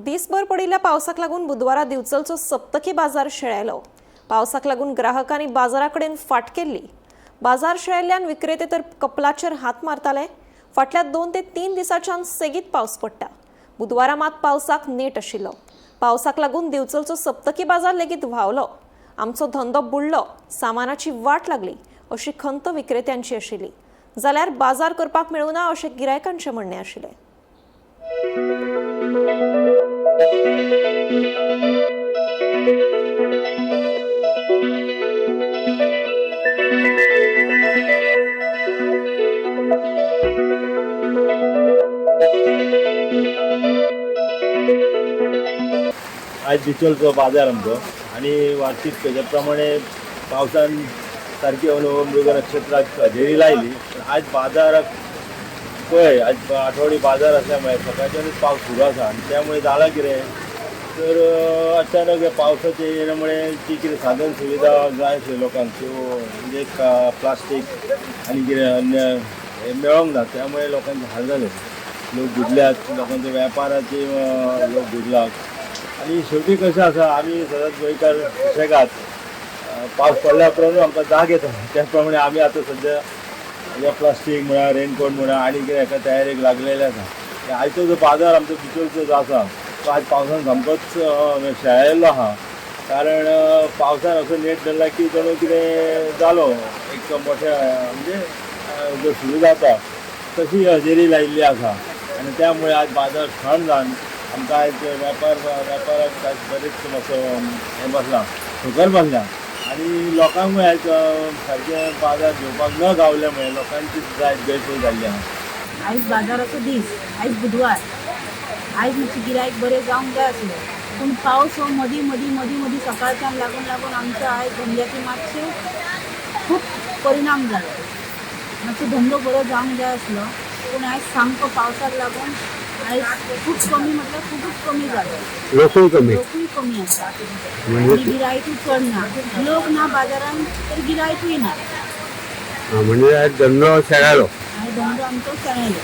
दिसभर पडिल्ल्या पावसाक लागून बुधवारा दिवचलचो सप्तकी बाजार शेळेलो. पावसाक लागून ग्राहकांनी बाजारा कडेन फाट केल्ली. बाजार शेळेल्ल्यान विक्रेते तर कपलाचेर हात मारताले. फाटल्या 2 ते 3 दिसांच्यान सेगीत पावस पडटा. बुधवारा मात पावसाक नेट आशिल्लो. पावसाक लागून दिवचलचो सप्तकी बाजार लेगीत व्हांवलो. आमचो धंदो बुडलो, सामानाची वाट लागली अशी खंत विक्रेत्यांची आशिल्ली. जाल्यार बाजार करपाक मेळूना अशें गिरायकांचें म्हणणें आशिल्लें. आयज दिवचलचो बाजार आमचो आनी वार्षिक तेज्या प्रमाणे पावसान सारकी मृग नक्षत्राक हजेरी लायली. पण आयज बाजाराक पळय, आज आठवडी बाजार असल्यामुळे सकाळच्यानूच पावस सुरू आसा आनी त्यामुळे जालां कितें तर अचानक ह्या पावसाच्या येण्यामुळे जी कितें साधन सुविधा जाय आशिल्ल्यो लोकांक त्यो म्हणजे प्लास्टीक आनी कितें अन्य हें मेळोंक ना, त्यामुळे लोकांचे हाल जाले. लोक बुडल्यात, लोकांचे वेपाराचे लोक बुडला. आनी शेवटी कशें आसा, आमी सदांच गोंयकार सुशेगाद, पावस पडल्या उपरांतूच आमकां जाग येता. त्या प्रमाणे आमी आतां सद्या ह्या प्लास्टीक म्हणा, रेनकोट म्हणा आनी कितें हेका तयारेक लागलेले आसा. आयचो जो बाजार आमचो दिवचलचो जो आसा तो आयज पावसान सामकोच शेळेल्लो आहा. कारण पावसान असो नेट धरला की जणू कितें जालो एक मोठ्या म्हणजे जो सुरू जाता तशी हजेरी लायिल्ली आसा. आनी त्यामुळे आज बाजार थंड जावन आमकां आयज वेपाराक आयज बरेच मातसो हें बसलां, ठोकर बसल्या. आनी लोकांकूय आयज सारकें बाजार घेवपाक न गावल्या मुळे लोकांची सुद्दां आयज गैरसोय जाल्ली आहा. आयज बाजाराचो दीस, आयज बुधवार, आयज मातशें गिरायक बरें जावंक जाय आसलें, पूण पावस हो मदीं मदीं मदीं मदीं सकाळच्यान लागून लागून आमचो आयज धंद्याचे मातशे खूब परिणाम जालो. मातसो धंदो बरो जावंक जाय आसलो, पूण आयज सामको पावसाक लागून आयज खूब कमी, म्हटल्यार खुबूच कमी जालो. लोकूय कमी, लोकूय कमी आसा आनी गिरायकूय चड ना. लोक ना बाजारान तर गिरायकूय ना. म्हणजे आयज धंदो शेळेलो. आनी धंदो आमचो शेळेलो.